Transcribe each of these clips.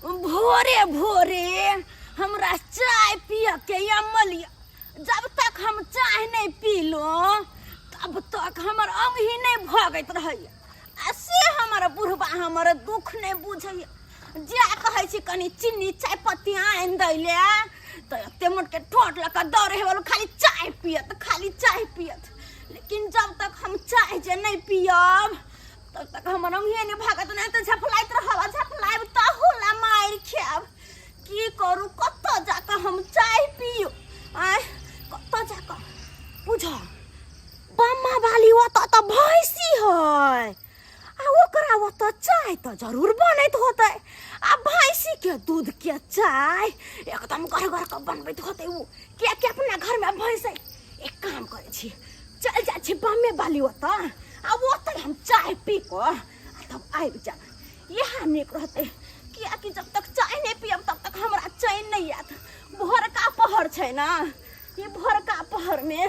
भोरे भोरे हमरा चाय पिय के अमल यऽ। जब तक हम चाय नहि पीलहुँ तब तक हमर अंगही नहि भगैत रहैए आ से हमर बुढ़बा हमर दुख नहि बुझैए। जे कहै छी कनि चीनी चाय पत्ती आनि दै ले तऽ एते मोटके ठोट लऽ कऽ दौड़े हेबल, खाली चाय पियत, खाली चाय पियत। लेकिन जब तक हम चाय जे नहि पियब तब तक हमर अंगिए नहि भागत, नहि तऽ झपलाइत रहब आ झपलायब तहू ला मारि खायब। की करू, कतऽ जाकऽ हम चाय पियू? आँय, कतऽ जाकऽ? बुझ बम्मा वाली ओतऽ तऽ भैंसी है आ ओकरा ओतऽ चाय तऽ जरूर बनैत होतै आ भैंसी के दूध के चाय एकदम गढ़ के बनबैत होतै ओ, कियाकि अपना घरमे भैंस है। एक काम करै छी, चल जाइ छी बम्मे वाली ओतऽ आ ओतऽ हम चाय पी कऽ आ तब आबि जायब, इएह नीक रहतै। कियाकि जब तक चाय नहि पियब तब तक हमरा चैन नहि आयत। भोरका पहर छै ने, ई भोरका पहरमे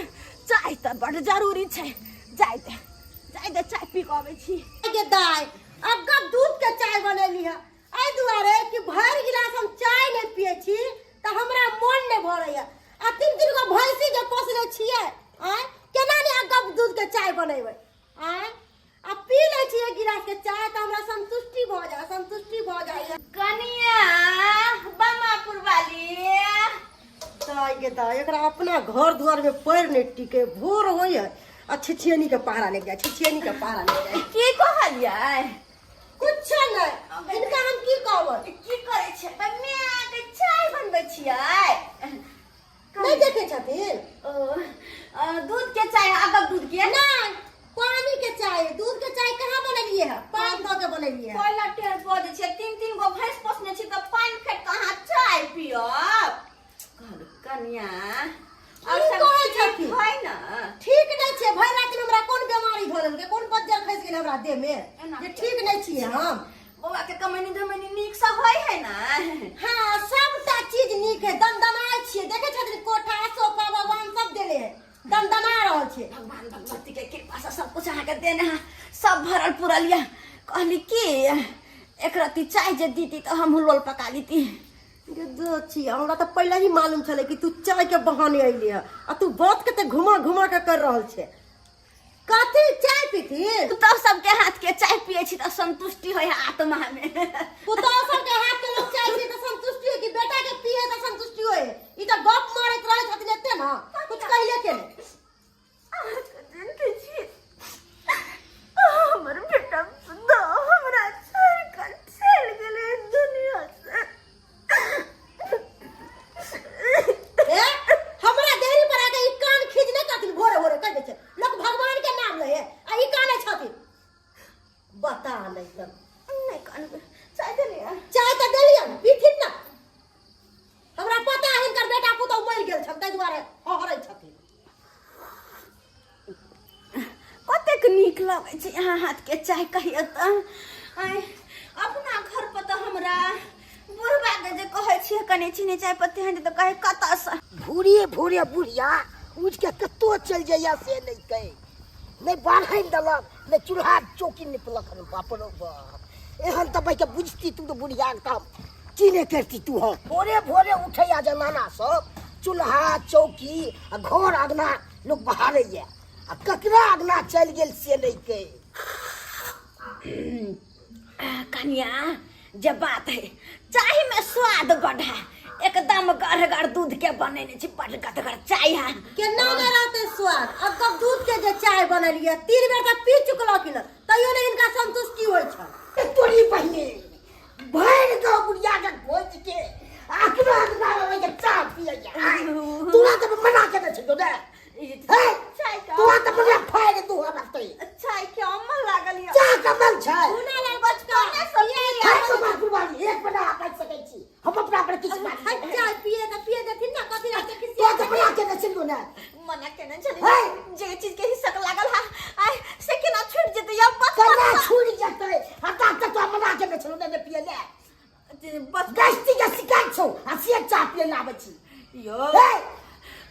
चाय तऽ बड्ड जरूरी छै। जाय दे, जाय दे, चाय पी कऽ अबै छी। गे दाय, अगब दूध के चाय बनेली है एहि दुआरे कि भरि गिलास हम चाय नहि पियै छी तऽ हमरा मन नहि भरैया आ तीन तीन गो भैंसी जे पोसने छियै, आँय, केना नहि अगब दूध के चाय बनेबै? आँय, आ पी लै छियै गिलास के चाय तऽ हमरा संतुष्टि भऽ जाय, संतुष्टि भऽ जाइए। कनिया बमापुर वाली। दाय गे दाय, एकरा अपना घर दुआर में पैर नहि टिके, भोर होइए आ छिछियनी के पहरा लागि जाय, छिछियनी के पहरा लागि जाय। की कहलियै? कुछ नहि, हिनका हम की कहबै? की करै छियै? माय के चाय बनबै छियै। नहि देखै छथिन? ओ, दूध के चाय, अगब दूध के? नहि, पानी के चाय। दूध के चाय कहाँ बनेलिए है? पानी दऽ के बनेलिए है। कोयला टेर बजै छै, तीन तीन गो भैंस पोसने छी तऽ पानि फेट कऽ अहाँ चाय पियब? कहलु कनिया, और सब कहै छथिन? है ना। ठीक नहि छै। भरि राति हमरा कोन बीमारी धऽ लेलकै, कोन बज्जर खसि गेल हमरा देह में जे ठीक नहि छियै हम? बौआ के कमैनी धमैनी नीक से होय है ना? हाँ, सबटा चीज नीक है, दनदनाय छियै। देखै छथिन, कोठा सोफा भगवान सब देले है, दनदना रहल छै। भगवान भगवती के कृपा से सब कुछ अहाँके देने है, सब भरल पुरल यऽ। कहली कि एक रत्ती चाय जे दीती तऽ हमहूँ लोल पका लीती। गे जो छी, हमरा तऽ पहिले ही मालूम छलै कि तू चाय के बहाने अयली है आ तू बात के तऽ घुमा घुमा के कर रहल छै। कथी चाय पीथिन? पुतहु सबके हाथ के चाय पिए छी तऽ संतुष्टि होय है आत्मा में। पुतहु सबके हाथ के लोग चाय पिए तऽ संतुष्टि होय कि बेटा के पिए तऽ संतुष्टि होय? ई तऽ गप मारैत रहै छथिन एते ना, कुछ कहले के नहि। अहाँके जनते छी, हमर बेटा सुधा हमरा छोड़ि कऽ चलि गेलै दुनिया से। ए, हमरा देहरी पर आके ई कान खींच नहि करथिन। भोरे भोरे कहि दै छै लोक भगवान के नाम लै है आ ई काने छथिन। बता नहि सब। नहि कानबै, चाय देलियै? चाय तऽ देलियै, पीथिन ना। हमरा पता है हिनकर बेटा पुतहु मरि गेल छनि, ताहि दुआरे हहरै छथिन। कतेक नीक लगै छै अहाँ हाथके चाय, कहियो तऽ। आँय, अपना घर पर तऽ हमरा बुढ़बा के जे कहै छियै कनि चीनी चाय पत्ती आनि दे तऽ कहै कतऽसँ? भोरे भोरे बुढ़िया उठि के कतौ चलि जाइया से नहि कहि, नहि बाढ़नि देलक, नहि चूल्हा चौकी निपलक हन। बाप रौ बाप, एहन तऽ बैके बुझती तू तऽ बुढ़िया के तऽ की नहि करती तू। हम भोरे भोरे उठैया जनाना सब, चूल्हा चौकी आ घर अगना लोक बहारैया आ ककरा अगना चलि गेल से नहि कहि। कनिया, जे बात है, चाय में स्वाद बड है, एकदम गढ़ दूध के बनेने छी, बड गदगर चाय है। केना नहि रहतै स्वाद? अब तब दूध के जे चाय बनेलियै, 3 बेर तऽ पी चुकलखिन, तैयो नहि हिनका संतुष्टि होइ छनि। तोरी बहिनी, भरि गाँव बुढ़िया के खोज के अकरा अकरा में के चाय पियैया। तोरा तऽ मना केने छलियौ ने? हे, चाय का तोरा तऽ मना फाड़ि दू हमरा तै। चाय के अम्मा लागल यऽ। चाय कमल छै। सुना लाल बचका, खाइ के बात कुर्बानी एक बना काटि सकै छी हम अपना पर किछु बात हट, चाय पिए तऽ पिए देथिन ना, कथी रहतै? किसी तोरा तऽ मना केने छलियौ ने? मना केने छलियै। हे! जे चीज के हिस्सक लागल है आय से केना छूट जेतै? या बस केना छूटि जेतै? आ तब तक तोरा मना केने छलौ ने पिए ले? बस गस्ती के शिकायत छौ आ से चाय पिए ले आबै छी। यो, हे!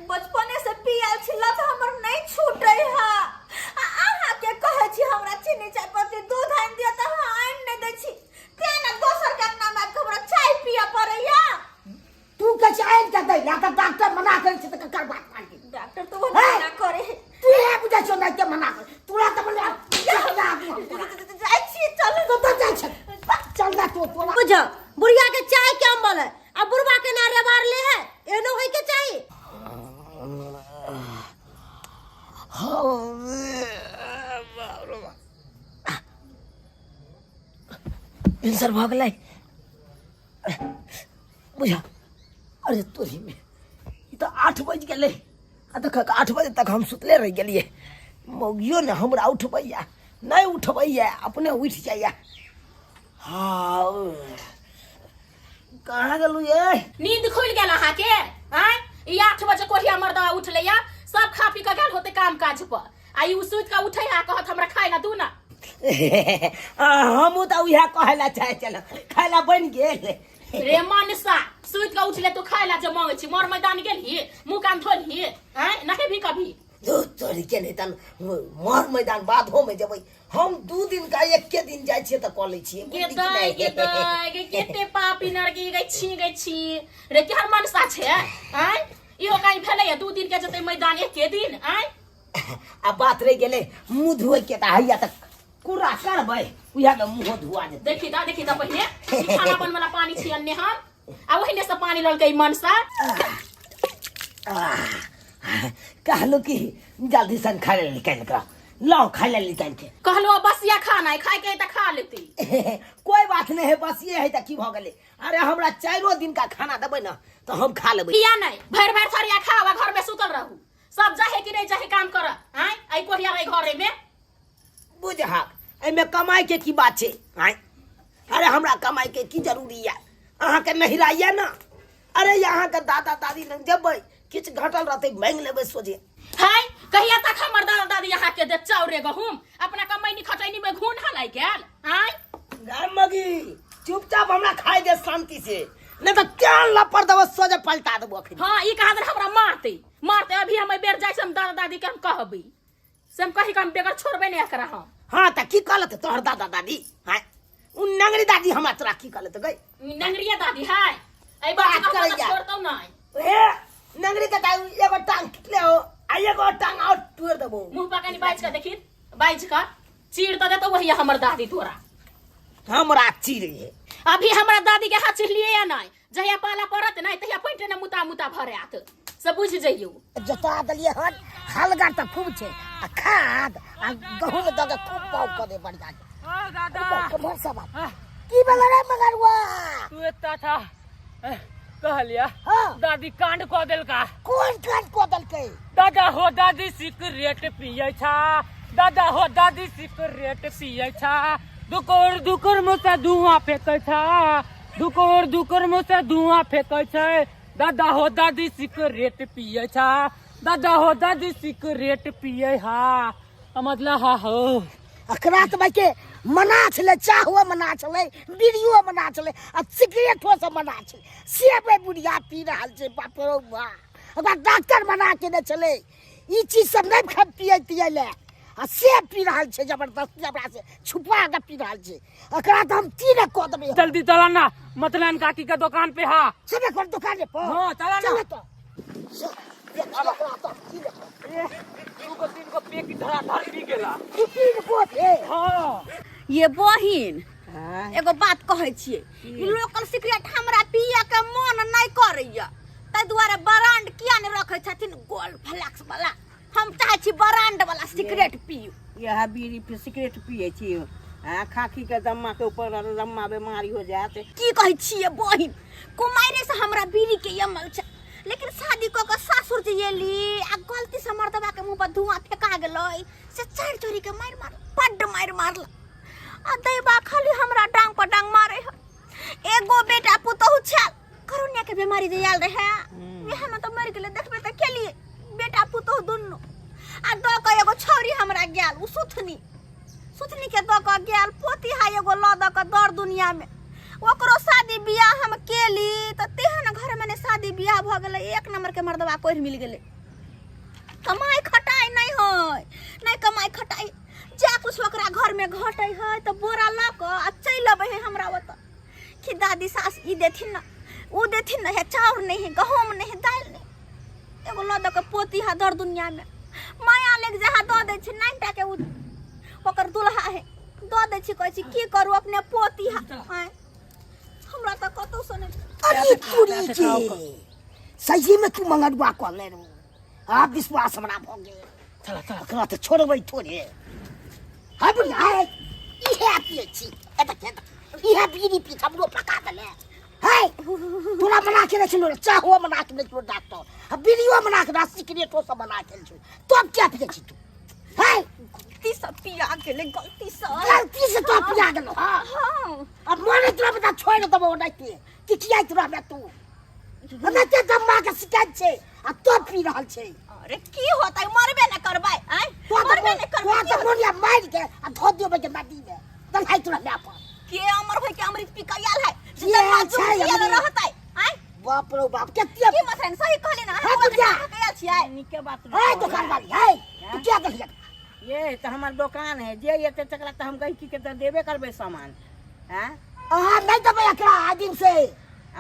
बचपने से पियल छी, लत हमर नहीं छूटे है। आ अहाँ के कहै छी हमरा चीनी चाय पत्ती दूध आनि दिअ तऽ अहाँ आनि नहि दै छी, तें ने दोसर के अंगना में आबि कऽ हमरा चाय ला तऽ डॉक्टर मना करै छै तऽ ककर बात मानबी? डॉक्टर तो वो हे? मना करे है। तू इएह बुझै छौ नहि के मना कर तोरा तऽ मना जाइ छी चल। कतऽ जाइ छै? चल ना तो तोरा। बुझ बुढ़िया के चाय के अम्बल है आ बुढ़वा के ना रेबार ले है, एनो होय के चाही। भिनसर भऽ गेलै बुझा। अरे तोरी में ई तऽ 8 बजि गेलै आ देखक 8 बजे तक हम सुतले रहि गेलियै। मौगियो ने हमरा उठबैया नहि उठबैया, अपने उठि जाइया। हाँ, कहाँ गेलू ये? नींद खुलि गेल अहाँके? आँय, ई 8 बजे कोढ़िया मर्दवा उठलैया, सब खा पी कऽ गेल होते काम काज पर, आ ई सुति कऽ उठै आ कहत हमरा खाय ला दू ना। हमहूँ तऽ उएह कहै लए चाहै छलहुँ, खाय लए बनि गेल? रे मनसा, सुति कऽ उठले तू खाय ला जे मांगै छी, मर मैदान गेलही, मुँह कान धोलही? आँय, नहेबही कभी? धुर तोरी के, नहि तन मर मैदान बाधोमे जेबै हम 2 दिन का एके दिन जाइ छियै तऽ कऽ लै छियै। गे दाइ, गे दाइ, गे केते पापी नरगी गै छी, गै छी रे, केहन मनसा छै? आँय, इहो काहीं भेलैया 2 दिन के जेतै मैदान एके दिन? आँय। आ बात रहि गेलै मुँह धोए के तऽ हैया तऽ कुरा करबै, उएह मे मुँहो धुआ जेतै। देखी दा, देखी दा, पहिने ई खाना बनबै वाला पानी छी अन्ने हम, आ ओहिने से पानी ललकै ई मनसा। कहलहुँ कि जल्दी सन खाय लए निकालि कऽ लाओ, खाय लए निकालि के। कहलहुँ बसिया खाना है, खाय के है तऽ खा लेती। कोई बात नहीं है, बसिए है तऽ की भऽ गेलै? अरे हमरा 4 दिन का खाना देबै ने तऽ हम खा लेबै। किया नहीं भरि भरि थरिया खाओ आ घर में सुतल रहू। सब जाहे कि नहीं जाहे काम कर? आँय, एहि कोढ़िया रही घरे में। बुझहक एहिमे कमाई के की बात छै? आँय, अरे हमरा कमाई के की जरूरी यऽ? अहाँके नहिरा यऽ ने? अरे अहाँके दादा दादी लग जेबै, किछु घटल रहतै मांगि लेबै सोझे। हाय, कहिया तक हमर दादा दादी अहाँ के देत चाउरे गहूम? अपना कमैनी खटैनी में घून हलाई गेल। आँय मगी, चुपचाप हमरा खाय दे शांति से, नहीं तऽ तेहन लपड़ देबो सोझे पलटा देबो अखन। हाँ, ई कहा हमरा मारते मारते अभी हम बेर जाइ से हम दादा दादी के हम कहबै से हम कही के हम बेगर छोड़बै नहीं एकरा हम। हाँ तऽ की कहलत तोहर दादा दादी? हाँ, उ नंगरी दादी हमरा तोरा की कहलत गई? नंगरिया दादी है एहि बात बात करैया। छोड़तौ नहीं। ए नंगरी के दादी एगो टांग टूटले हो आ एगो टांग और तोड़ देबो। मुंह पर कनी बाजि के देखी, बाजि के चीर तऽ देतौ वही हमर दादी तोरा। हमरा चीरे है अभी हमरा दादी के हाथ चिरलिए या नहीं, जहिया पाला पड़त नहीं तहिया पैंटे ने मुता मुता भरे आत से बुझ जइयो। जोता देलियै हन, हलगा तऽ खूब छै आ खाद आ गहूँम दऽ के खूब पाव कऽ दे बढ़िया। ओ दादा। कमर सब की भेलै रे मगरुआ? तू एता था कहलिया। हाँ। दादी कांड कऽ देलका। कोन कांड कऽ देलकै? दादा हो दादी सिगरेट पियै छा, दादा हो दादी सिगरेट पियै छा, दुकोर दुकोर मुँह से धुआं फेंकै छा, दुकोर दुकोर मुँह से धुआं फेंकै छै, दादा हो दादी सिगरेट पियै छा, दादा हो दादी सिगरेट पियै हा मतलब हा हो। एकरा तऽ भाई के मना छलै, चाहो मना छलै, बीड़ियो मना छलै आ सिगरेटो सब मना छलै, से बे बुढ़िया पी रहल छै। बाप रौ बा, ओकरा डॉक्टर मना केने छलै ई चीज सब नहि खा पियै तियै लए, आ से पी रहल छै जबरदस्ती, हमरा से छुपा के पी रहल छै। एकरा तऽ हम तीन कऽ देबै। जल्दी चला ना, मतलन काकी के दुकान पे। हा, चले कर दुकान पर। हाँ, चला ना। चले तो से, देख, एकरा तऽ हम तीन कऽ ए, 2 गो 3 गो पेक धरा धर पी गेला। तू तीन गो हे? हाँ। ये बहिन, एगो बात कहै छियै, ई लोकल सिगरेट हमरा पिए के मन नहि करैया, ताहि दुआरे ब्रांड किया नहि रखै छथिन गोल्ड फ्लेक्स वाला? हम चाहै छी ब्रांड वाला सिगरेट पियू। इएह बीड़ी सिगरेट पियै छी आ खांसी के दम्मा के ऊपर लम्बा बीमारी हो जायत। की कहै छियै बहिन, कुमारे से हमरा बीड़ी के अमल छै, लेकिन शादी कऽ के सासुर जे एली आ गलती से मर्दबा के मुंह पर धुआं फेका गेलै, से चारि चोरी के मारि मार, बड्ड मारि मारल आ दैबा खाली हमरा डांग पर डांग मारे है। एगो बेटा पुतहु छल, कोरोना के बीमारी जे आयल रहे वएह में तऽ मरि गेलै, देखबे तऽ केलिए बेटा पुतहु दुनू, आ दऽ कऽ एगो छौरी हमरा गेल, ओ सुथनी, सुथनी के दऽ कऽ गेल, पोती है एगो लऽ दऽ कऽ दर दुनिया में, ओकरो शादी बियाह हम केली तऽ तेहन घर में ने शादी बियाह भऽ गेलै, एक नंबर के मर्दबा कोढ़ि मिल गेलै। कमाइ खटाइ नहि है, नहि कमाइ खटाइ, जा कुछ ओकरा घर में घटै है तऽ बोरा लऽ कऽ आ चलि अबै है हमरा ओतऽ कि दादी सास ई देथिन ना, ओ देथिन नहीं है चाउर नहीं है गहूम नहीं है दालि नहीं एगो लऽ दऽ के पोती है दर दुनिया में माया लग जा दऽ दै छै नाइन टा के उ ओकर दुल्हा है दऽ दै छै कहै छै की करू अपने पोती है आँय हमरा तऽ कतौ से नहि अरे तोरी के सही में तू मंगरुआ कहले रो आब विश्वास हमरा भऽ गेल चला चला एकरा तऽ छोड़बै थोड़े है बुढ़िया है इहे पियै छी एतऽ के इहे बीड़ी पी हमरो पका देले है तोरा मना के छलो चाहो मना के छलो डॉक्टर आ बीड़ियो मना के सिगरेटो सब मना के छलो तब क्या पियै छी तू है गलती से पिया गेलै गलती से गलती से तो पिया गेलो हाँ हाँ अब मरे तोरा बता छोड़ देबो ओनाहिते किकियाइत रहबे तू ओनाहिते दम्मा के शिकायत छै आ तो पी रहल छै अरे की होतै मरबे न करबै आँय तो मरबे न करबै तो की तऽ होतै? मोनिया मारि के आ धो दियो बे नदी में दल्हाइत रहबे अपन के अमर होय के अमृत पी के आयल है के से छै जियल अमृत? रहतै आँय बाप रो बाप केते की मथन सही कहली ना हाँ, बुढ़िया। के आयल छियै नीके बात है दुकान वाली है तू क्या दलिया ये तऽ हमर दोकान है जे एतै तकरा तऽ हम गैहकी के तऽ देबे करबै सामान हैं अहाँ नहि देबै एकरा आइ दिन से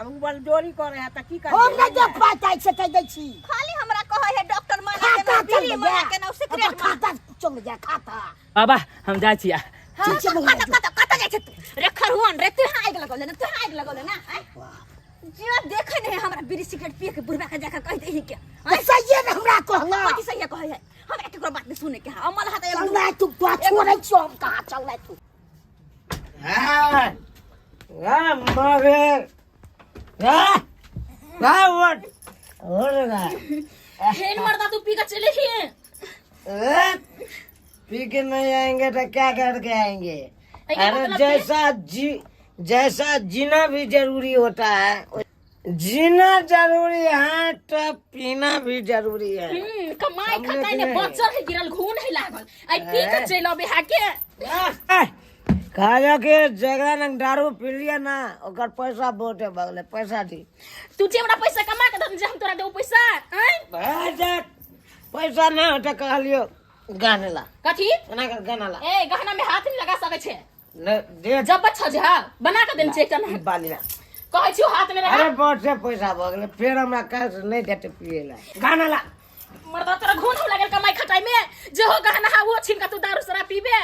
अब उ बलजोरी करे है तऽ की करबै हम नहि देब पाइ ताइ से कहि दै छी खाली हमरा कहै है डॉक्टर मना खाता के चल बीड़ी मना जा के ना सिगरेट ओकर खाता चल जा खाता बाबा हम जाइ छियै हाँ, ठीक छै, बौआ, कत कत कत जाइ छै तू रे खरुआन रे तू आगि लगौले ना तू आगि लगौले ना आँय? जे देखे नहीं हमरा बीड़ी सिगरेट पिए के बुढ़बा के जाके कह दही के तऽ सहिए ने हमरा कहला कथी सही कहै है हमरा केकरो बात नहीं सुने के है अमल हाथ चल ना तू तो छोड़ै छियौ हम कहाँ चल ना तू हाँ हाँ मगर हाँ हाँ what हो रहा हेन मर्दा तू पी के चले ही है पी के नहीं आएंगे तो क्या करके आएंगे के अरे मतलब जैसा जी जैसा जीना भी जरूरी होता है जीना जरूरी है तो पीना भी जरूरी है कमाई समझे खटाई कि ने नहीं? बच्चर है गिरल घून है लागल आई पी के चल अबे हा के कहलो कि जगह नंग दारू पी लिया ना ओकर पैसा बहुते भगले पैसा दी तू जे हमरा पैसा कमा के दे जे हम तोरा देबो पैसा आय भए जात पैसा नहीं होते कहलियो गाने ला कथी एना कर गाना ला ए गहना में हाथ नहीं लगा सके छे न दे जब बच्चा जे हा बना के देन छे एकटा ई बाली ला कहै छियो हाथ में लगा अरे बहुत से पैसा भऽ गेलै फेर हमरा कैश नहीं देते पिए ला गाना ला मर्दा तोरा घून हो लागल कमाई खटाई में जे हो गहना हा वो छीन के तू दारू शराब पीबे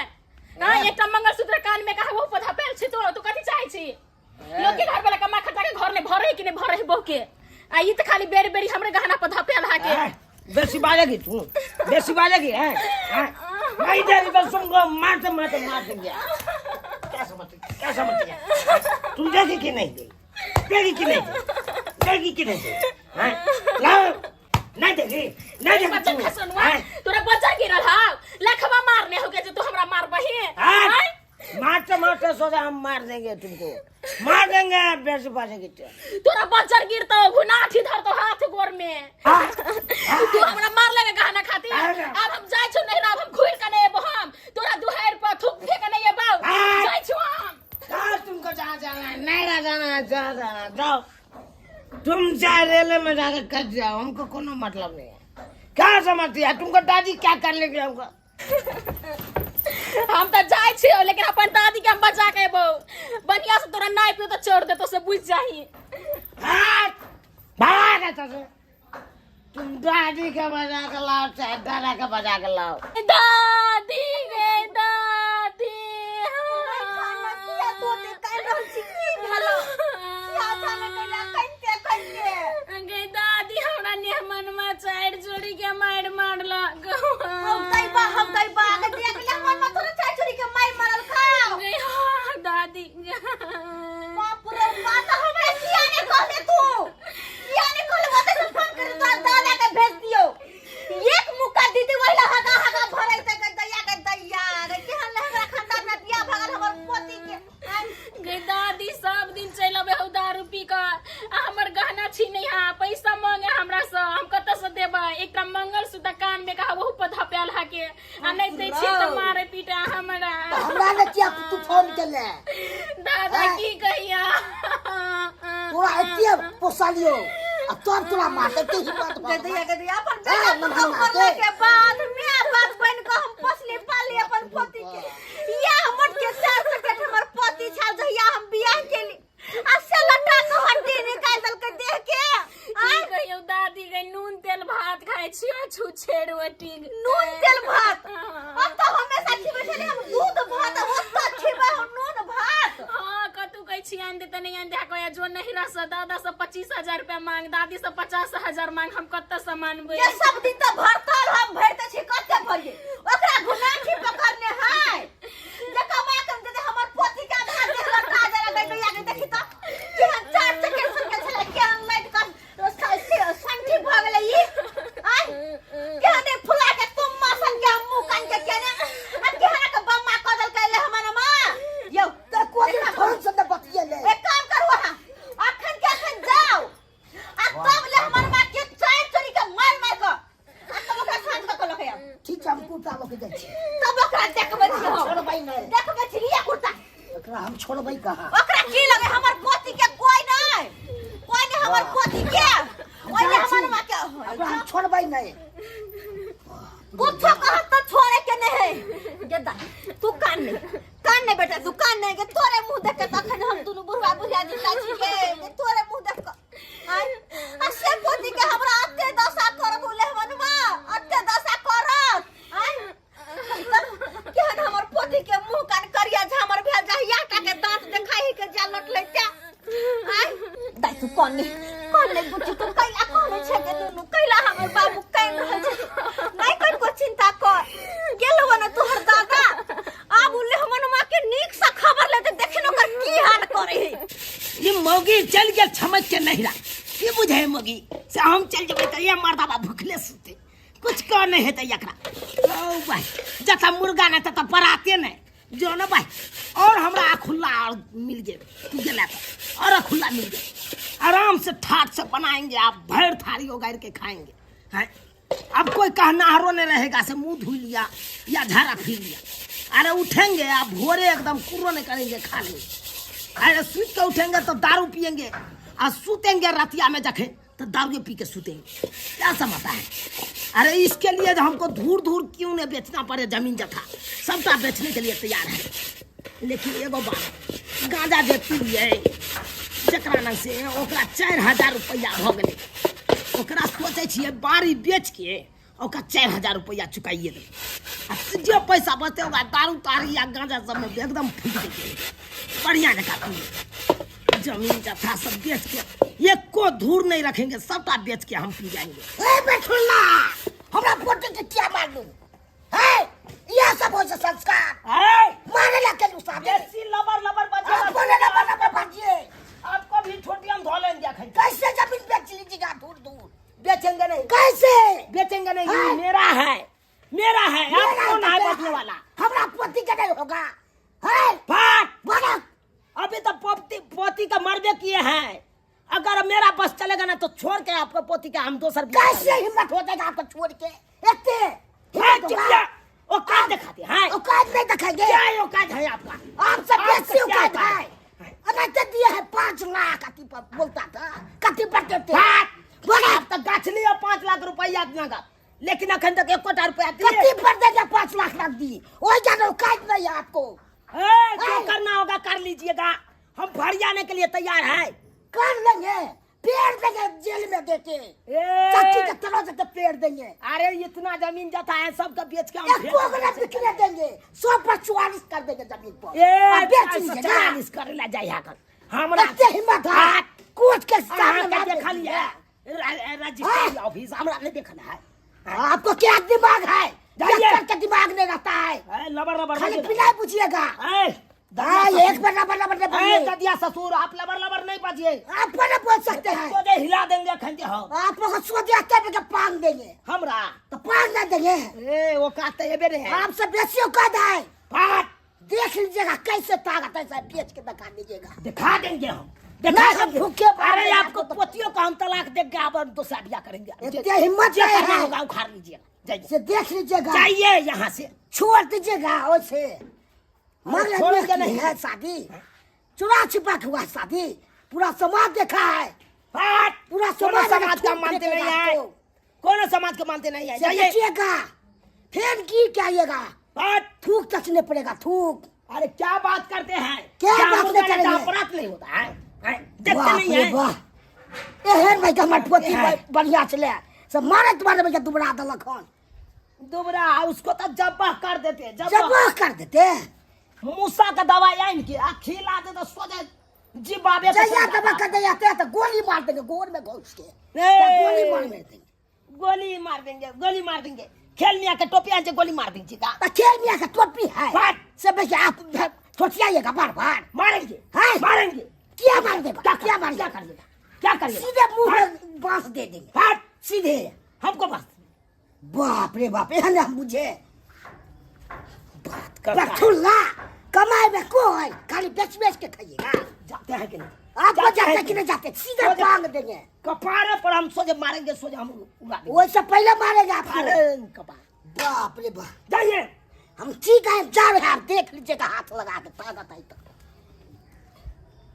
ना एकटा मंगलसूत्र कान में कहा वो पौधा पेल छी तो तू कथी चाहे छी लोग के घर वाला कमा खटा के घर ने भरे कि नहीं भरे बहू के आ ई त खाली बेरी बेरी हमरे गहना पौधा पेल हा के ए, बेसी बाजेगी तू बेसी बाजेगी है हैं? नहीं देगी तो तुमको मारते मारते मार देंगे क्या समझती क्या समझती है तुम देगी कि नहीं देगी देगी कि नहीं देगी देगी कि नहीं देगी हैं? लाओ नहीं देगी नहीं देगी बच्चा तू खसनुआ हैं? तोरा बच्चा गिरल हा लखवा मारने हो के जे तू हमरा मारबही हैं? आँय? मारते मारते सोचा हम मार देंगे तुमको मार देंगे बेसी बाजेगी तो तोरा बच्चा गिरतो घुनाठी धरतो हाथ गोर में तू हमरा मार लगे गहना खातिर अरे। अब हम जाइ छु नहीं अब हम घुर के नहीं एबो हम तोरा दुहार पर थूक फेंक नहीं एबो हाँ। जाइ छु हम जाओ तुमको जहाँ जाना है नहीं जाना है जहाँ जाना है जाओ तुम चाहे रेलवे में जाकर कट जाओ हमको कोनो मतलब नहीं है क्या समझती है तुमको दादी क्या कर लेगी हमको हम त जाइ छियो लेकिन अपन दादी के हम बचा के एबो बढ़िया से तोरा नहीं पियो तो छोड़ देतो से बुझ जाही भाग भाग ऐसा से तुम दादी के बजा के लाओ चाहे दादा के बजा के लाओ दादी गे दादी किया तू ओते कानि रहल छी की भेलो किया अचानक अइला कानिते कानिते गे दादी हमरा नेहमन में चारि जोड़ी के मारि मारलक हम दैबा हम दैबा के देख ले हमर में थोड़े चारि छोरी के मारि मारल खाओ गे हाँ, दादी बाप रे बाप तऽ हमरा किया ने कहले तू किया ने कहले ओते से फोन कर तो दादा के भेज दियो एक मुक्का दीदी वही ला हगा हगा भरै ते के दैया के दैया रे केहन ले हमरा खानदान में बियाह भगल हमर पोती के आँय? गे दादी सब दिन चलि अबै हौ दारू पी कऽ आ हमर गहना छीनै हा पैसा मांगे हमरा से हम कतऽ से देबै एकटा मंगलसूत्र कान में कहा ओहू पर धपायल हा के आ नहि दै छियै तऽ मारे पीटे हमरा हमरा ने किया तू फोन केले दादा की कहिया तोरा एते पोसलियो आ तब तोरा मारते के हिम्मत भऽ के दैया के दैया अपन ए, बेटा मनहर पुतहु मरला के। के बाद माय बाप बन के हम पोसली पाली अपन पोती के या हमर के चार सकेट हमर पोती छल जहिया हम बियाह केली आ से लटा के हड्डी निकाल देलकै। छियो छुछे रोटी। नून तेल भात हम तो हमेशा खिबै छलियै हम दूध भात, ओतऽ खिबै हम नून भात। हाँ, कतू कहै छी आनि दे तऽ नहि आनि दे, कहै जो नहीं रह से दादा से 25,000 रुपया मांग, दादी से 50,000 मांग, हम कतऽ से मानबै? ये सब दिन तऽ भरतल हम भरिते छी, कते भरियै? ओकरा घुनाठी पकड़ने है जे कमा के दे हमर पोती के आधार देख लड़का जरा गई गैया के देखी तऽ केहन चार चक्कर सुनके छलै, केहन लाइट कर संठी भऽ गेलै ई आय, केहन एक फुला के तुम मासन के हम मुंह कान के केने आ केहन के बम्मा कऽ देलकै ले हमर माँ यौ। तऽ कोई दिन फोन से ने बतियेले। एक काम करू अहाँ, अखन के अखन जाओ आ तब ले हमर माँ के चारि चोरी के मार मार के आ तब ओकरा साँझ कऽ लऽ के आउ। ठीक छै, हम कुर्ता लऽ के जाइ छी। तब ओकरा देखबै छी हम। छोड़बै नहि। देखबै छी लिअ कुर्ता। एकरा हम छोड़बै कहाँ? ओकरा की लगे हमर पोती के कोई नहीं, कोई नहीं हमर पोती के, ओइ ले हमर माँ के। एकरा हम छोड़बै नहि। कुछो कहत तो छोड़े के नहीं है। गेदा तू कान नहीं, कान नहीं बेटा, तू कान नहीं के तोरे मुंह देख के तखन हम दुनू बुढ़वा बुढ़िया जिंदा छियै के तोरे मुंह देख के आय आ से पोती के हमरा अते दशा करत उले हमर माँ अते दशा करत आय। केहन हमर पोती के मुंह कान करिया झामर भेल जाहिया टा के दांत देखाई के जा लट लेते आय। दाइ तू कोन नहीं, कोन नहीं बुच्ची, तू कैला कोन छै के दुनू कैला हमर बाबू कान रहल छै? नहीं कनको चिंता कर, गेलो न तोहर दादा, आब उले हमर माँ के नीक से खबर लेते देखिन ओकर की हाल करे है। ई मौगी चल गेल छमक के नहिरा, की बुझे मौगी से हम चल जेबै तऽ ये मर्दाबा भुखले सुते, कुछ कह नहीं हेतै एकरा। ओ भाई, जतऽ मुर्गा नहि ततऽ पराते नहि जो न भाई। और हमरा खुला और मिल गेल, तू गेला तऽ और खुला मिल गेल, आराम से ठाट से बनाएंगे, आप भर थारी उगाड़ के खाएंगे हैं। अब कोई कहनाहरो नहीं रहेगा से मुंह धुल लिया या झाड़ा फिर लिया। अरे उठेंगे आप भोरे एकदम कुर्रो नहीं करेंगे, खा लेंगे। अरे सूत के उठेंगे तो दारू पियेंगे, और सूतेंगे रतिया में जखे तो दारू पी के सूतेंगे, क्या समझता है? अरे इसके लिए तो हमको दूर दूर क्यों नहीं बेचना पड़े जमीन जथा, सबटा बेचने के लिए तैयार है। लेकिन एगो बात, गांजा जे पीलिए जकरा नंग से ओकरा 4000 रुपया भऽ गेलै, ओकरा सोचै छियै बाड़ी बेच के ओकरा 4000 रुपया चुकाइए देबै, आ जे पैसा बचतै ओकरा दारू तारी या गांजा सबमे एकदम फूटि जेतै, बढ़िया जकाँ पी। जमीन जथा सब बेच के एको धूर नहीं रखेंगे, सबटा बेच के हम पी जाएंगे। ए बेठुल्ला, हमरा पोटी के क्या मारलू है? यह सब हो संस्कार। ए मारे ला के लू साहब। बेसी लबर लबर बजे आप बोले लबर लबर बजिए। आपको भी छोटी हम धो लेंगे अखन। कैसे जमीन बेच लीजिएगा दूर दूर? बेचेंगे नहीं। कैसे बेचेंगे नहीं? हाँ। मेरा है, मेरा है। आप मेरा कौन है है, बचने वाला? हमरा पोती के नहीं होगा। है? फाट। बोलो। अभी तो पोती का मरबे किए हैं, अगर मेरा बस चलेगा ना तो छोड़ के आपको पोती का हम दोसर बियाह कैसे करेंगे। हिम्मत हो जाएगा आपको छोड़ के? इतने हाँ, हिम्मत होगा? चुप जा। औकात दिखाते हैं। औकात नहीं दिखाएंगे। क्या है औकात है आपका? आपसे आपका बेसी क्या औकात औकात है। अरे तो दिए है 5 लाख, कति पर बोलता था, कति पर देते। फाट। बोला। आप तो गाछ लियो 5 लाख रुपया नगद, लेकिन अखन तक एकोटा रुपया दिए। कति पर देंगे 5 लाख लाख दी, वही जानो औकात नहीं है आपको। ए, जो करना होगा कर लीजिएगा, हम भर जाने के लिए तैयार हैं। कर लेंगे, पेड़ देंगे जेल में देके, ए। चाची के तरह से पेड़ देंगे। अरे इतना जमीन जाता है सबका बेच के हम एको फेंक को ना बिकने देंगे, 100 पर 44 कर देंगे जमीन पर। ए, आप बेच चार सौ लीजिएगा। चवालीस करे ला जाइए कर। हमरा इतने हिम्मत है। हाँ। कोर्ट के सामने अहाँ के ना देखल बेचिए। ये, रजिस्ट्री ऑफिस हमरा नहीं देखल है। आपको क्या दिमाग है? जाइए। डॉक्टर का दिमाग नहीं रहता है। ए, लबर लबर खाली बजिए। पिलाई पूछिएगा। ए, हाँ, ददिया एक बार लबर लबर नहीं ए, बोलिए। ददिया ससुर, आप लबर लबर नहीं बजिए। आप नहीं बोल सकते हैं। सोझे हिला देंगे खंजे हो। आप लोग सोझे आते हैं कि पांग देंगे। हमरा? तो पांग ना देंगे। ए, वो काटते ये बेरे है। आपसे बेसी औकात है। फाट। देख लीजिएगा कैसे ताकत है, साहब, बेच के दिखा दीजिएगा। दिखा देंगे हम। नहीं, दिखा हम देंगे। भूखे मर अरे रहे हैं, आपको आपको तो पोतियों का हम तलाक देंगे, आप हम दूसरा ब्याह करेंगे। इतने हिम्मत जे नहीं करना है। होगा उखाड़ लीजिएगा। जाइए। से देख लीजिएगा। जाइए यहाँ से। छोड़ दीजिएगा उसे। मगर छोड़ेंगे देखी नहीं। है शादी, चुरा छिपा के हुआ शादी, पूरा समाज देखा है। फाट। पूरा कोनो समाज समाज का थूक मानते फेंकेगा नहीं है। आपको। कोनो समाज को मानते नहीं है। से जाइए। बचिएगा, फिर की क्या आइएगा? फाट। थूक तचने पड़ेगा, थूक। अरे क्या बात करते हैं? क्या क्या बात मुर्गा नहीं ने करेंगे? अपराध नहीं होता है, हैं? देखते बाप नहीं रे है। वाह। एहन भाई के हमर पोती है। बढ़िया छलै, से मारैत मारैत के दुबरा देलक हन। दुबरा उसको तो जब्बा कर देते, जब्बा जब्बा कर देते। मूसा का दवाई आइन के आ खिला दे तो सोचे जीवाबे के जैया सोचा। दवा कर दे जाते तो गोली मार देंगे गोर में घुस के। ए! गोली मार देंगे, गोली मार देंगे, गोली मार देंगे। खेल मियाँ के टोपी आन से गोली मार देंगे का। तो खेल मियाँ का टोपी है बात। से भैया आप सोचिएगा बार बार। मारेंगे। हैं? मारेंगे। क्या मार देगा? क्या मार क्या देगा? कर देगा? क्या कर देगा? सीधे मुंह में बांस दे देंगे। हट। सीधे हमको बांस। बाप रे बाप, एहन हम बुझे बात करता है। बथुल्ला कमाए में कोई खाली बेच बेच के खाइएगा। जाते हैं कि नहीं? आप जाते जाते हैं कि नहीं जाते? सीधे सोचे- टांग देंगे कपारे पर हम सोचे मारेंगे, सोचे हम उड़ा देंगे। वैसे पहले मारेगा आपको। अरे कपार। बाप रे बाप। जाइए। हम ठीक है जा रहे हैं, आप देख लीजिएगा हाथ लगा के ताकत है तो।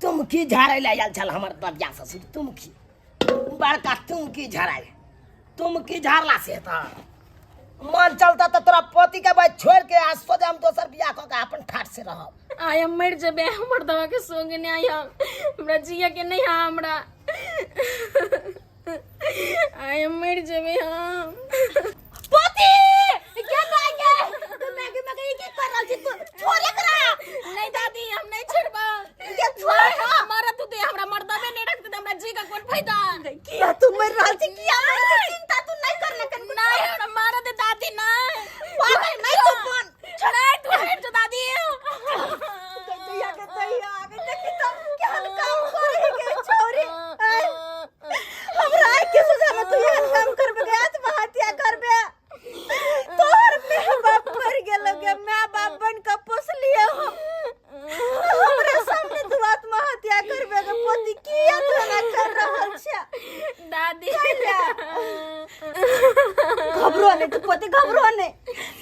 तुम की झाड़े ले आयल छल हमर ददिया ससुर, तुम की बड़का तुम की झाड़ाए, तुम की झाड़ला से त मन चलता त तोरा पति के भाई छोड़ के आज सोचे हम दोसर बियाह क के अपन ठाठ से रहब। आय हम मर जेबे, हमर दवा के सोंग नहीं आय, हमरा जिया के नहीं हा हमरा। आय हम मर जेबे हम। पोती के दागे तू मैगी मैगी की कर रहल छी तू? छोड़ एकरा। नहीं दादी, हम नहीं छोड़बा। के छोड़। मारा तू दे, हमरा मर्दबे नहीं रखते त हमरा जी का कोन फायदा? किया तू मर रहल छी? किया मर रहल छी? चिंता तू नहीं कर ले कन। नहीं, हमरा मारा दे दादी, नहीं। पागल नहीं तू कोन। नहीं, तू हट जा दादी। दैया के दैया आगे देखी तो केहन काम करे के छोरी। आय, हमरा आइ के सोझा में तू एहन काम करबे के आत्महत्या करबे? तोहर my बाप मर गेल गे, my बाप बन के पोसलिए हम, हमरा सामने तू आत्महत्या करबे गे पोती? किया तू एना कर रहल छे? दादी घबरो नहीं तू पोती, घबरो नहीं,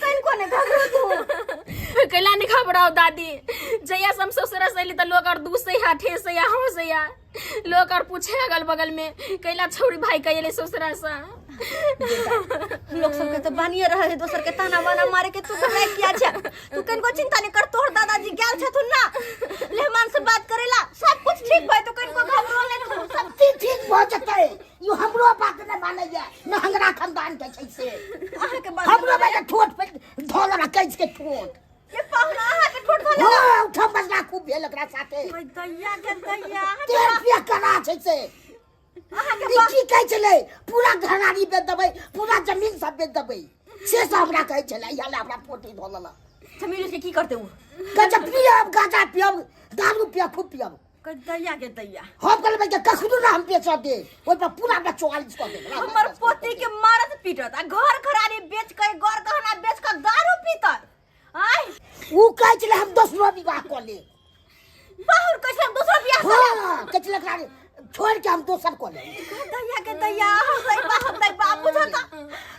कनको नहीं घबरो तू। कैला नहीं घबराओ दादी, जहिया से हम ससुरा से अयली त लोग और दूसरे हा ठेसे या हंसे या लोग और पूछे अगल बगल में कैला छौरी भाई कैले ससुरा से। लोग सबके तो बानिए रहे है दोसर के ताना बाना मारे के। तू घबराए किया छे? तू कनको चिंता नहीं कर, तोहर दादाजी गेल छथुन ना लेहमान से बात करेला, सब कुछ ठीक भई, तो कनको घबरो नहीं तू सब ठीक ठीक भऽ जेतै। यो हमरो बात नहि मानैया न, हंगरा खानदान के छै से। अहाँ के बात हमरो बात ठोट पे धोल रखै छै ठोट। ये पाहुना अहाँ के ठोट धोल? हाँ, उठम बजना खूब भेल एकरा साथे। ओय दैया के दैया, अहाँ के तेल पिया करा छै से। अहाँ के ई की कहै छलै? पूरा घरारी बेच देबै, पूरा जमीन सब बेच देबै, से सब हमरा कहै छलै। इएह लए हमरा पोटी धऽ लेलक। जमीन के की करते उ? कहै छै पियब, गाँजा पियब, दारू पियब, खूब पियब। कहै दैया के दैया। हम कहलियै कि कखनो ना हम बेचऽ देब, ओहि पर पूरा हमरा 44 कऽ देब। हमर पोती के मारत पीटत आ घर घरारी बेच के, घर गहना बेच के दारू पीतत? आय उ कहै छलै हम दोसरो विवाह कऽ लेब। बाहुर कहै छलै हम दोसरो बियाह कऽ लेब? हाँ, कहै छलै एकरा छोड़ि के हम दोसर कऽ लेब। दैया के दैया, हम दै बाप, हम दै बाप, बुझल त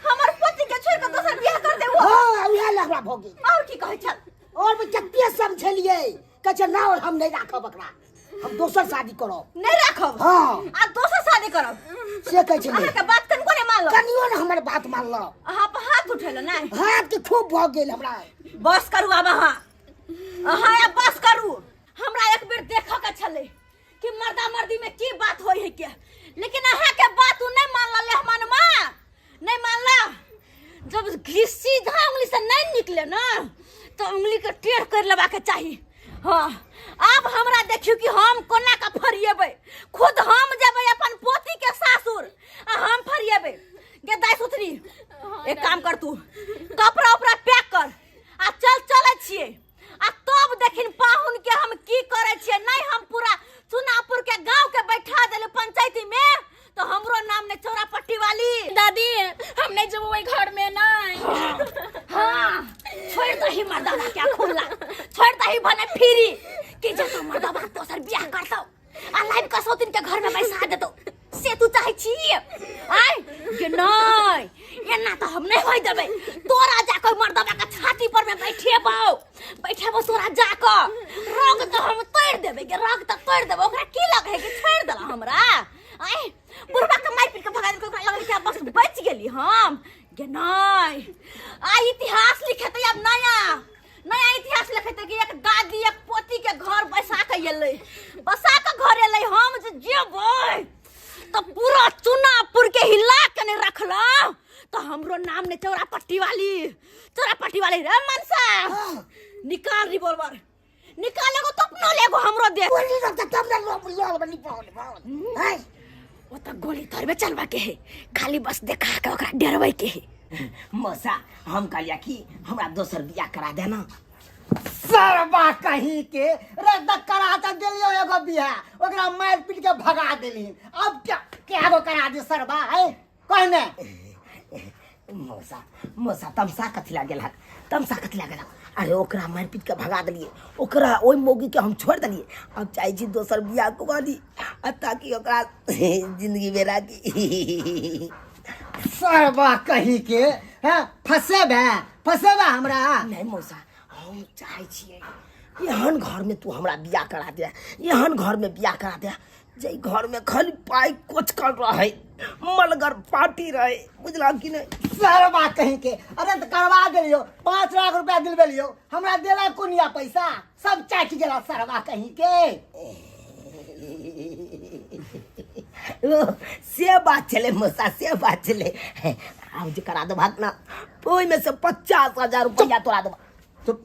हमर पोती के छोड़ के दोसर बियाह कर दे वो। हाँ, उएह लए हमरा भऽ गेल। और की कहै छल? और भी कते समझेलियै, कहै छै ना हम नहि राखब एकरा, हम दोसर शादी करब। नहीं राखब? हाँ। आ दोसर शादी करब से कहै छलै। अहाँ के बात कनको नहीं मानलक? कनियो ने हमर बात मानलक। अहाँ पर हाथ उठेलो नहीं? हाथ के खूब भऽ गेल हमरा। बस करू आब अहाँ, अहाँ आब बस करू। हमरा एक बेर देखऽ के छलै कि मर्दा मर्दी में की बात होई है के, लेकिन अहाँ के बात उ नहीं मानल, लेहमान माँ नहीं मानला। जब घी सीधा उंगली से नहीं निकले ना तो उंगली के टेढ़ कर लेबा के चाही। हाँ, आब हमरा देखियो कि हम कोना के फरिएबै। खुद हम जेबै अपन पोती के सासुर आ हम फरिएबै। गे दाइ सुथनी, एक काम कर, तू कपड़ा उपड़ा पैक कर आ चल, चलै छियै आ तब देखिन पाहुन के हम की करै छियै। नहीं हम पूरा चुनापुर के गांव के बैठा देले पंचायती में तो हमरो नाम ने चौरा पट्टी वाली। दादी, हम नहीं जब वही घर में नहीं। हाँ, छोड़ दही मर्दाना क्या खुला, छोड़ दही भने फिरी कि जे तो मर्दाबा दोसर बियाह करतौ आ लाइव का सौतिन के घर में बैसा देतौ, से तू चाहै छी? आय के नहीं, एना तो हम नहीं होय देबै। तोरा जाके मर्दाबा के छाती पर में बैठेबौ, बैठेबौ तोरा जाके, रग तो हम तोड़ देबै के, रग तो तोड़ देबै। ओकरा की लगै कि छोड़ देला हमरा? आय बुढ़बा के मारि पीट के भगा देलकै, ओकरा लगल कि आब बस बचि गेली हम। गे नहीं, आ इतिहास लिखेतै आब, नया नया इतिहास लिखेतै कि एक दादी एक पोती के घर बैसा के एलै, बसा के घर एलै। हम जे जेबै तऽ पूरा चुनापुर के हिला के नहीं रखलो तो हमरो नाम ने चौरा पट्टी वाली, चौरा पट्टी वाली रे मनसा। निकाल रिवॉल्वर, निकाल एगो तो अपनो लेगो हमरो दे। गोली रख तब ना लो लो बनी पाओ पाओ है। ओ त गोली थोड़बे चलबा के है, खाली बस देखा के ओकरा डरबै के है। मौसा हम कहलिया कि हमरा दोसर बियाह करा देना। सरबा कहीं के रद्द करा त देलियो एगो बियाह, ओकरा मार पीट के भगा देली। अब क्या क्या गो करा दे सरबा है कहने। मौसा मौसा तमसा कथी लागल हक, तमसा कथी लागल हक? अरे ओकरा मारि पीट के भगा देलियै, ओकरा ओहि मौगी के हम छोड़ि देलियै। अब चाहै छी दोसर बियाह कऽ ली आ ताकि ओकरा जिंदगी में राखी। सरबा कहीं के हैं फसेबे फसेबे हमरा। नहीं मौसा हम चाहै छियै एहन घर में तू हमरा बियाह करा दे, एहन घर में बियाह करा दे जाहि घर में खाली पाइ कोचकल रहे, मलगर पार्टी रहे, बुझला कि नहीं? सरबा कहीं के अरे तो करवा देलियो, 5 लाख रुपया दिलबेलियो, हमरा देला कोनिया पैसा सब चाटि गेला सरबा कहीं के। ओ, से बात छलै मौसा, से बात छलै। आब जे करा देबहक ना ओहिमे से 50,000 रुपया तोरा देबह। चुप।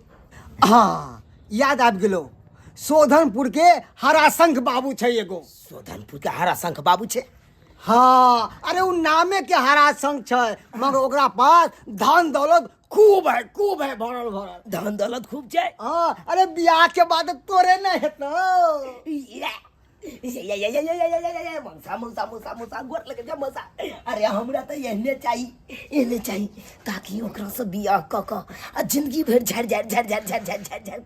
हाँ याद आबि गेलो, शोधनपुर के हराशंख बाबू छै एगो। शोधनपुर के हराशंख बाबू छै? हाँ अरे उ नामे के हराशंख छै, मगर ओकरा पास धन दौलत खूब है, खूब है, भरल भरल धन दौलत खूब छै। हाँ अरे बियाह के बाद तोरे नहीं हेतौ। ये ये ये ये ये ये ये ये मौसा मौसा मौसा मौसा गोर लगे छै मौसा। अरे हमरा तऽ एहने चाही, एहने चाही ताकि ओकरा से बियाह कऽ कऽ आ जिंदगी भरि झाड़ि झाड़ि झाड़ि झाड़ि झाड़ि झाड़ि झाड़ि झाड़ि।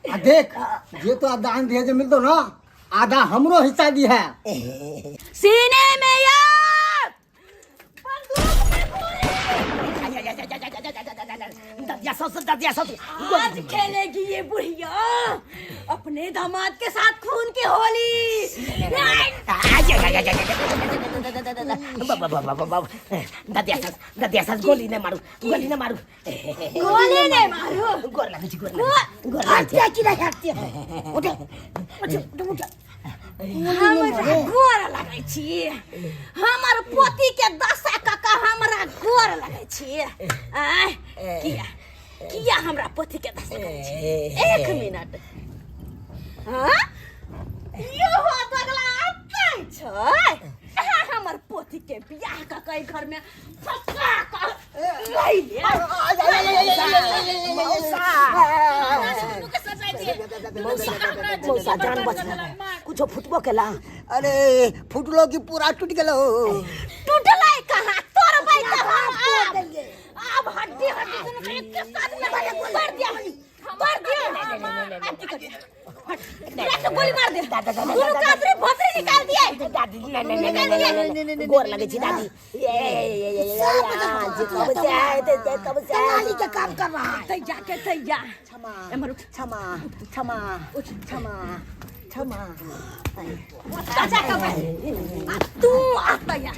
आ देख जे तो दान दिए जे मिलतो ना आधा हमरो हिस्सा दी है। सीने में यार बंदूक में गोली। ददिया ससुर, ददिया ससुर। आज खेलेगी ये बुढ़िया अपने दामाद के साथ खून की होली। ददिया ससुर, ददिया ससुर, गोली नहीं मारू, गोली नहीं मारू, गोली नहीं मारू। गोर लगे छी, गोर लगे, गोर लगे। हत्या की नहीं हत्या। उठे उठे उठे उठे। हमरा गोर लगै छी, हमर पोती के दशा कका हमरा गोर लगै छी। आय किया किया हमरा पोती के दशा करै छी? एक मिनट। हाँ यो हो दगला अतै छै। अहाँ हमर पोती के बियाह कऽ के घर में फंसा कऽ लइ ले। मौसा जान बचला, कुछो फुटबो केला? अरे फुटलो की पूरा टूट गेलो। टूटलै कहाँ? तोड़बै कहाँ? आब हड्डी हड्डी दुनू के एक साथ में मार दिया, मार दिया। आब की करिए? हट, गोली मार दे, दुनू कातरी भोसड़ी निकाल दिए। दादी नहीं नहीं नहीं नहीं गोर लगे छी दादी। ये ये ये ये कब से आए थे, कब से आए? दलाली के काम कर रहा है। तैया के तैया। क्षमा एम्हर उठ। क्षमा क्षमा क्षमा क्षमा। चाचा के बैठ। आ तू आ तैया।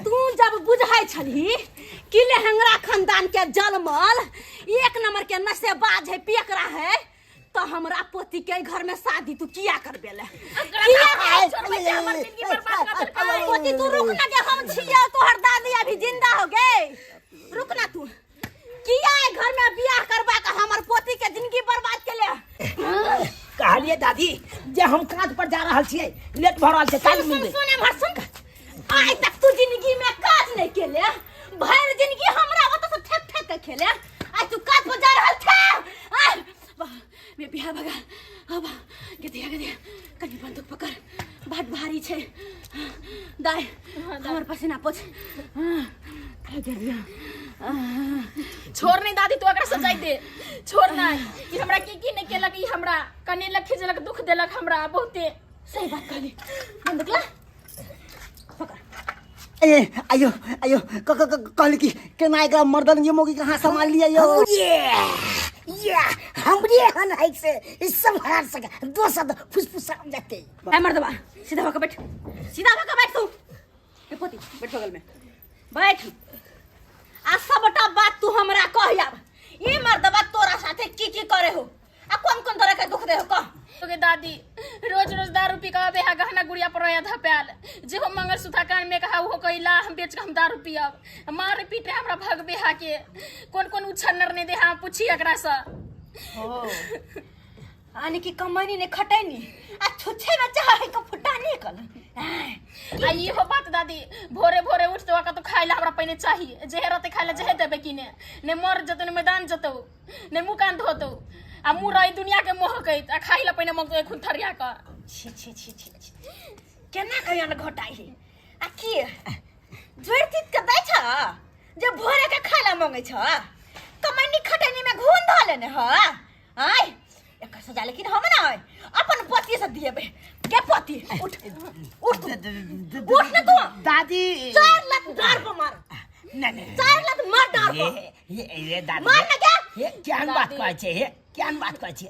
तू जब बुझै छलही कि लेहंगरा खानदान के जलमल एक नंबर के नशेबाज है, पियकरा है, तो हमरा पोती के घर में शादी तू किया करबेले? किया पोती तू रुक ना के हम छिया तोहर दादी अभी जिंदा हो गए, रुक ना तू। किया घर में बियाह करबा के हमर पोती के जिंदगी बर्बाद केले? कहलिए दादी जे हम काज पर जा रहल छियै, लेट भ रहल छै, काल्हि सुन मिलबै। सुन एम्हर सुन, आइ तक तू जिंदगी में काज नहीं केले, भरि जिंदगी हमरा ओतऽ से ठक ठक के खेले, आइ तू काज पर जा रहल छे। आइ वाह मे बिहार भगा अब गदिया गदिया कनी बंदूक पकड़, बड भारी छै। दाइ हमर पसीना पोछ। गदिया छोड़ नहीं दादी, तू एकरा सजाई दे, छोड़ ना। ई हमरा की की नहीं केलक, ई हमरा कनेलक खिजलक दुख देलक हमरा बहुते। सही बात कहली, बंदूक ला पकड़। ए आयो आयो क क क कहली कि केना एकरा मर्दन ये मोगी कहाँ संभाल लिया यो? ये ये हमरे हन है से इस सब हार सके दोसर फुसफुसा जाते। ए मर्दबा सीधा होकर बैठ, सीधा होकर बैठ तू। ए पोती बैठ बगल में बैठ। आ सबटा बात तू हमरा कह आब, ई मर्दबा तोरा साथे की की करे हो आ कौन कौन तरह के दुख दे हो कह। गे दादी रोज रोज दारू पी के आबे है गहना गुड़िया पर रहे धपायल जे हो मंगलसूत्र कान में कहा ओहो कैला हम बेच के हम दारू पियब मारे पीटे हमरा भगबे हा के कोन कोन उछन्नर नहीं दे हा पूछी एकरा से। यानी कि कमैनी ने खटैनी आ छुच्छे में चाहे के फुटा निकल। आ इहो बात दादी भोरे भोरे उठ तो तो खाइ ला हमरा पहिने चाहिए जेहे रहते खाइ ला जेहे देबे किने ने मर जतो ने मैदान जतो ने मुँह कान धोतो आ मुँह रही दुनिया के महकैत आ खाइ ला पहिने मंगतो एखुन थरिया क। छी छी छी छी छी। केना कहिया घोटाइ है आ की जोड़ तीत के दै छ जे भोरे के खाइ ला मंगै छ कमैनी खटैनी में घून धऽ लेने ह आय एकर सजा लेकिन हम ना आय अपन पति से दिएबे के पति उठ उठ तू उठ ना तू दादी चार लात डार पर मार नहीं नहीं चार लात मार डार पर ये ये दादी मार ना क्या हे केहन बात कहै छै हे केहन बात कहै छै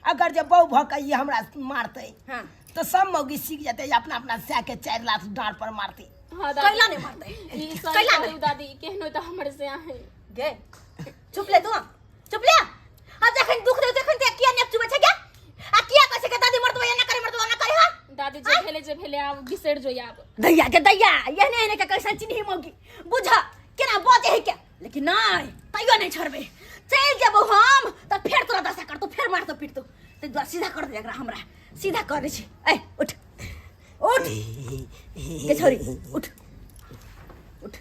अगर जे बहु भऽ के ई हमरा मारतै हाँ। तऽ सब मौगी सीख जेतै अपना अपना सै के 4 लाख डाँड़ पर मारतै। हाँ दादी। कैला नहीं मारतै ई सही कैला कहू नहीं दादी केहनो तऽ हमर से आहे गे चुप ले तू चुप ले आ जखन दुख दे तखन ते किया नेप चुबै छै गे आ किया कहै छै के दादी मरतबा एना करे मरतबा ओना करे हा दादी जे भेले जे भेले आब बिसरि जो आब दैया के दैया एहने एहने के कैसन चिन्ही मौगी बुझ केना बजे है के लेकिन नहीं तैयो नहीं छोड़बे चलि जेबो हम तऽ फेर तोरा दशा करतो फेर मारतो पीटतो ताहि दुआरे सीधा कर दे एकरा हमरा सीधा कर दै छी ऐ उठ उठ के छोरी उठ उठ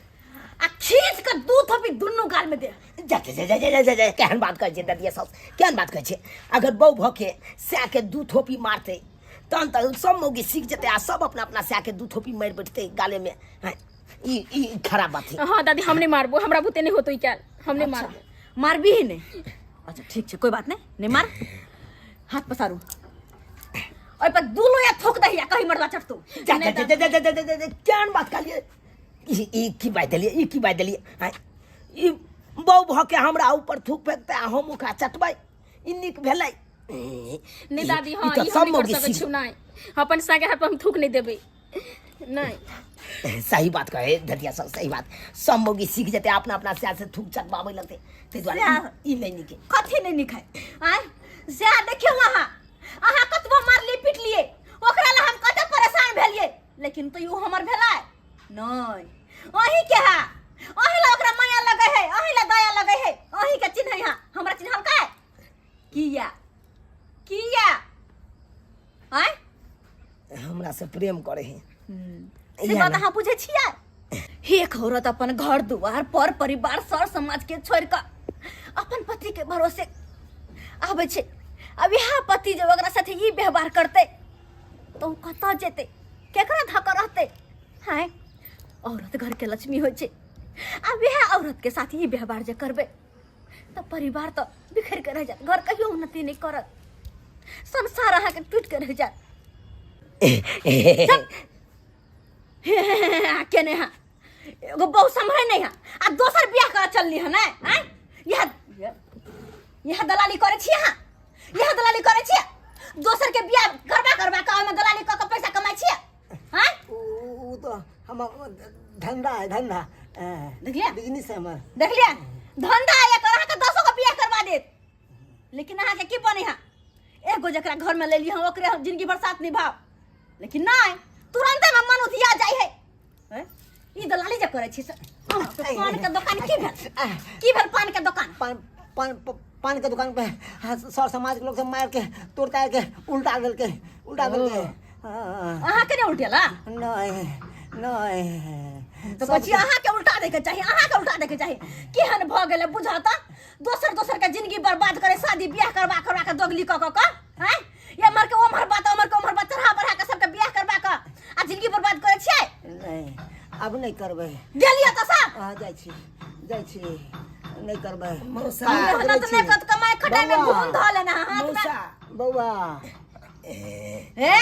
आ खींच के दू थोपी दुनू गाल में दे। जा जा जा जा जा जा जा केहन बात कहै छै ददिया साउस केहन बात कहै छै अगर बहु भऽ के सै के दू थोपी मारतै तहन तऽ सब मौगी सीख जेतै आ सब अपना अपना सै के दू थोपी मारि बैठतै गाले में। हैं ई ई खराब बात है। हाँ दादी हम नहीं मारबो हमरा बुते नहीं होतो ई काल हम नहीं मारबो। मारबी ही नहीं। अच्छा ठीक छै कोई बात नहीं नहीं मार हाथ पसारू ओइ पर दू लोया थोक दही आ कहीं मरला चटतो। जा जा जा जा जा जा जा जा केहन बात कहलियै ई ई की बात देलियै ई की बात देलियै हैं ई बहु भऽ के हमरा ऊपर थूक फेंकतै आ हम ओकरा चटबै ई नीक भेलै। नहीं दादी हाँ ई हम नहीं कर सकै छी नहीं अपन सागे हाथ पर हम थूक नहीं देबै नहीं। सही बात कहे धतिया सब सही बात सब मौगी सीख जेतै अपना अपना स्या से थूक चटबाबै लगतै ताहि दुआरे ई नहि नीक है। कथी नहि नीक है आँय सएह देखियौ अहाँ अहाँ कतबो मारलियै पिटलियै ओकरा लए हम कते परेशान भेलियै लेकिन तैयो हमर भेलै नहीं अहीं के है अहीं ला ओकरा माया लगे है अहीं ला दया लगे है अहीं के चिन्है है हमरा चिन्हलकै किया किया आँय हमरा से प्रेम करे है से बात अहाँ बुझै छियै एक औरत अपन घर दुआर पर परिवार सर समाज के छोड़ कऽ अपन पति के भरोसे आबै छै अब इएह पति जब ओकरा साथे ई व्यवहार करतै तऽ ओ कतऽ जेतै केकरा धऽ कऽ रहतै हाय औरत घर के लक्ष्मी होइ छै आब इएह औरत के साथ ई व्यवहार जे करबै तऽ परिवार तऽ बिखरि के रहि जायत घर कहियो उन्नति नहि करत संसार अहाँके टूटि के रहि जायत। केने हा एगो बहु सम्हरे नहीं हा आ दोसर बियाह कर चलली है ने आँय यह यह दलाली करे छी अहाँ यह दलाली करे छी दोसर के बियाह करबा करबा के ओहिमे दलाली कऽ के पैसा कमाइ छी आँय उ तो हम धंधा है धंधा देखलियै? बिजनेस है हमर। देखलियै धंधा है एकर अहाँके दसो गो बियाह करबा देत लेकिन अहाँके की बने हा एगो जकरा घर में ले ली हम ओकरे हम जिंदगी भर साथ निभाओ लेकिन नहीं तुरंते में मन उधिया जाइ है हैं? ई दलाली जे करै छी से अहाँके पान के दोकान की भेल की भेल पान के दोकान? पान पान पान के दुकान पे हाँ, सर समाज के लोग सब मार के तोड़ ताड़ के उल्टा देलके उल्टा देलके। हाँ। अहाँके नहि उल्टेला? नहीं नहीं। तऽ कहै छी अहाँके उल्टा दैके चाही अहाँके उल्टा दैके चाही केहन भऽ गेलै बुझऽ तऽ दोसर दोसर के जिंदगी बर्बाद करे शादी बियाह करबा करबा के दोगली कऽ कऽ कऽ हैं एम्हर के ओम्हर बात ओम्हर के ओम्हर बात चढ़ा बढ़ा के सबके बियाह करबा कऽ आ जिंदगी बर्बाद करै छियै। नहीं अब नहीं करबै। गेलियै तऽ सब हाँ जाइ छी जाइ छी नहीं करबै। मौसा मेहनत नहि करत कमाइ खटाइ में बौआ। घूम धऽ लेना हाथ में। मौसा बौआ हे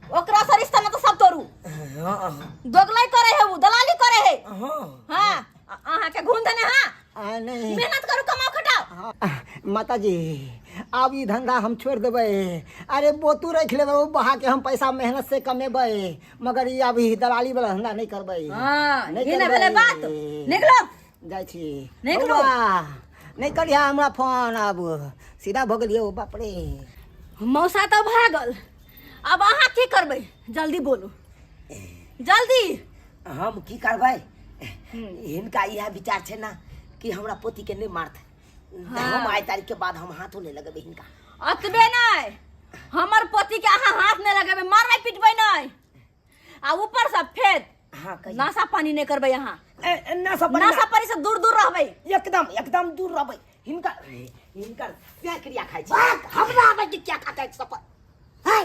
ओकरा से रिश्ता न तऽ सब तोड़ू। दोगलाई करे है उ दलाली करे है। हाँ हाँ अहाँके घूम देने हाँ आ नहीं मेहनत करू कमाओ खटाओ। हाँ, माताजी आब ई धंधा हम छोड़ देबै। अरे बोतू रख लेबै ओ बहा के हम पैसा मेहनत से कमेबै मगर ई अब ई दलाली वाला धंधा नहीं करबै। हाँ, नहीं ई ने भेलै करबै। बात। निकलो। जाइ छी। निकलो। बौआ, नहीं करिहा हमरा फोन अब सीधा भऽ गेलियै ओ बाप रे। मौसा तऽ भागल आब अहाँ की करबै जल्दी बोलू जल्दी हम की करबै हिनका इएह विचार छै ने कि हमरा पोती के नहि मारतै तऽ हम आइ तारीख के बाद हम हाथो नहि लगेबै हिनका अतबे नहि हमर पति के अहाँ हाथ नहि लगेबै मारबै पिटबै नहि आ ऊपर से फेर हाँ कहियौ नाशा पानी नहि करबै अहाँ ए, ए, नशा पानी नाशा पानी से दूर दूर रहबै एकदम एकदम दूर रहबै हिनकर हिनकर क्या क्रिया खाइ छै भाग हमरा आबै के क्या खाता है शपथ है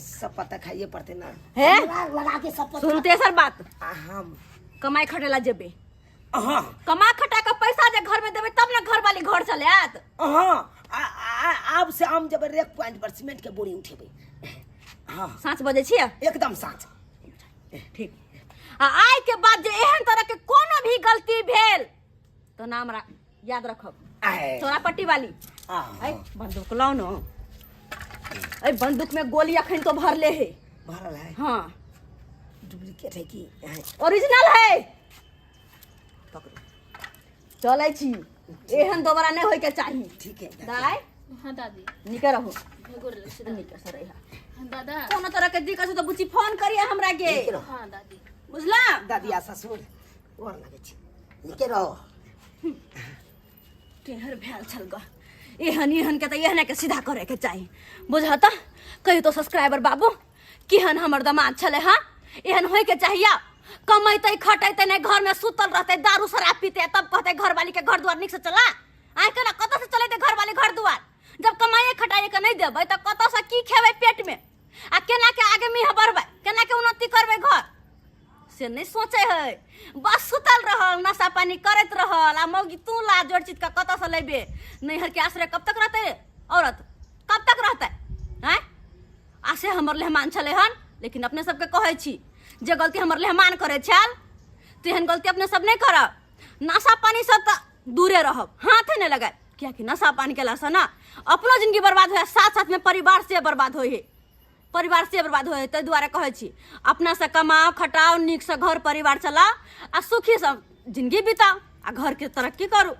शपथ तऽ खाइए पड़तै ने हे हमरा लगा के शपथ सुनू तेसर बात आ हम कमाई खटेला जेबै हाँ कमा खटा के पैसा जे घर में देबै तब ने घर वाली घर चले आयत हाँ आब से हम जब रेक पॉइंट पर सीमेंट के बोरी उठेबै हाँ साँच बजै छियै एकदम साँच ठीक आ आइ के बाद जे एहन तरह के कोनो भी गलती भेल तो नाम याद रखब आए चोरा पट्टी वाली आ, ऐ बंदूक लाओ न ऐ बंदूक में गोली अखन तो भरले है भरल है हाँ डुप्लीकेट है कि है? ओरिजिनल है पकड़ो चलै छी एहन दोबारा नहि होइके चाही ठीक है दाइ हाँ दादी निके रहू गोर लगै छी दादी। निके से रहिहा दादा कोनो तरह के दिक्कत हो तऽ बुच्ची फोन करिए हमरा के नीक रहो हाँ दादी बुझला दादी आ ससुर गोर लगै छी नीके रहो केहर भेल छल ग एहन एहन के तऽ एहने के सीधा करे के चाही बुझह तऽ कहियो तो सब्सक्राइबर बाबू केहन हमर दमाद छलै हँ एहन होय के चाहिए कमेतै खटेतै नहि घर में सुतल रहतै दारू शराब पीते तब कहतै घरवाली के घर दुआर नीक से चला आइ केना कतऽ से चलेतै घरवाली घर दुआर जब कमाइए खटाइए के नहि देबै तऽ कतऽ से की खेबै पेट में आ केना के आगे मिह बढ़बै केना के उन्नति करबै घर से नहि सोचै है बस सुतल रहल नशा पानी करैत रहल आ मौगी तू ला जोड़ चित के कतऽ से लेबे नैहर के आश्रय कब तक रहतै औरत कब तक रहतै आँय आ से हमर लेहमान छलै हन लेकिन अपने सबके कहै छी जे गलती हमर लेहमान करै छल तेहन गलती अपने सब नहि करब नशा पानी सब तऽ दूरे रहब हाथे नहि लगायब कियाकि नशा पानी केलासँ ने अपनो जिंदगी बर्बाद होइ साथ साथमे परिवार से बर्बाद होइ है परिवार से बर्बाद होइ है ताहि दुआरे कहै छी अपनासँ कमाउ खटाउ नीकसँ घर परिवार चलाउ आ सुखीसँ जिंदगी बिताउ आ घरके तरक्की करू।